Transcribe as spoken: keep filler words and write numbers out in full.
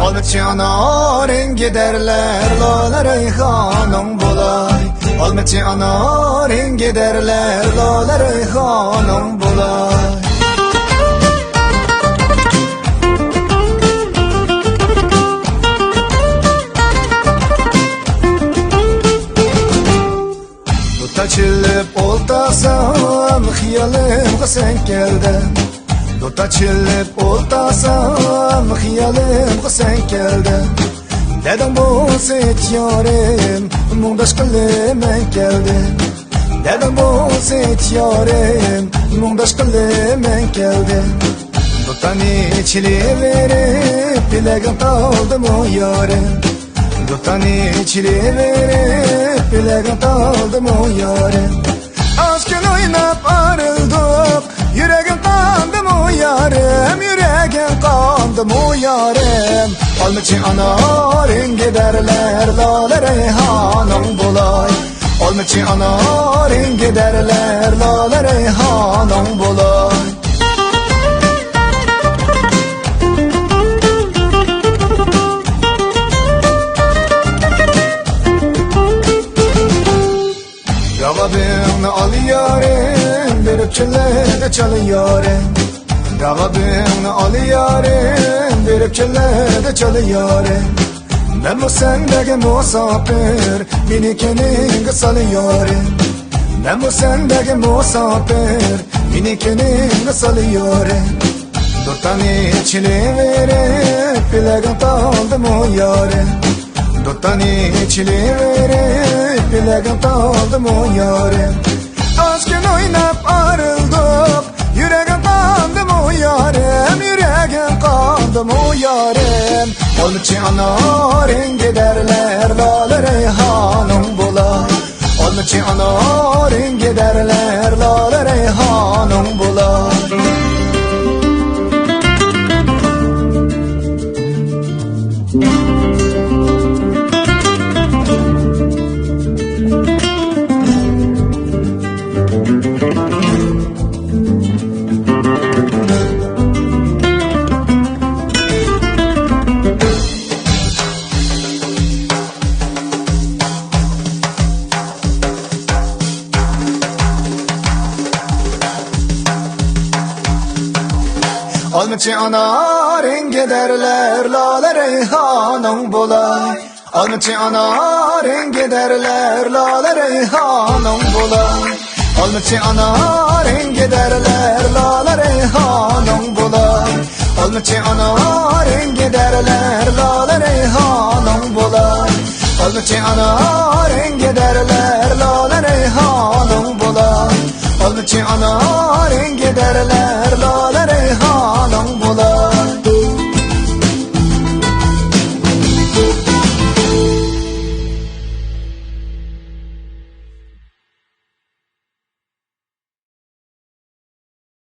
ئالمىچى ئانارىڭ گىدەرلەر، لالە رەيھانىڭ بولاي. ئالمىچى ئانارىڭ گىدەرلەر، لالە رەيھانىڭ بولاي. دۇتار چېلىپ ئولتۇرسام، خىيالىمغا سەن كەلدىڭ. دۇتار چېلىپ ئولتۇرسام، خىيالىمغا سەن كەلدىڭ. دەردىڭ بولسا ئېيت يارىم، مۇڭداشقىلى مەن كەلدىم. دەردىڭ بولسا ئېيت يارىم، مۇڭداشقىلى مەن كەلدىم. دۇتارنى چېلىۋېرىپ، بىلەككە تالدىمۇ يارىم. دۇتارنى چېلىۋېرىپ، بىلەككە تالدىمۇ يارىم. ئاز كۈن ئويناپ ئايرىلدۇق، يۈرىكىڭ قاندىمۇ يارىم، يۈرىكىڭ قاندىمۇ يارىم. ئالمىچى ئانارىڭ گىدەرلەر، لالە رەيھانىڭ بولاي. ئالمىچى ئانارىڭ گىدەرلەر، لالە رەيھانىڭ بولاي. راغابىڭنى ئال يارىم، بېرىپ چۆللەردە چال يارىم. راغابىڭنى ئال يارىم، بېرىپ چۆللەردە چال يارىم. مەنمۇ سەندەك مۇساپىر، مېنى كەينىڭگە سال يارىم. مەنمۇ سەندەك مۇساپىر، مېنى كەينىڭگە سال يارىم. دۇتارنى چېلىۋېرىپ، بىلەككە تالدىمۇ يارىم. دۇتارنى چېلىۋېرىپ، بىلەككە تالدىمۇ يارىم. ئاز كۈن ئويناپ ئايرىلدۇق، يۈرىكىڭ قاندىمۇ يارىم، يۈرىكىڭ قاندىمۇ يارىم. ئالمىچى ئانارىڭ گىدەرلەر، لالە رەيھانىڭ بولاي. ئالمىچى ئانارىڭ گىدەرلەر، لالە رەيھانىڭ بولاي. ئالمىچى ئانارىڭ گىدەرلەر، لالە رەيھانىڭ بولاي. ئالمىچى ئانارىڭ گىدەرلەر، لالە رەيھانىڭ بولاي. ئالمىچى ئانارىڭ گىدەرلەر، لالە رەيھانىڭ بولاي. ئالمىچى ئانارىڭ گىدەرلەر، لالە رەيھانىڭ بولاي. ئالمىچى ئانارىڭ گىدەرلەر، لالە رەيھانىڭ بولاي. ئالمىچى ئانارىڭ گىدەرلەر،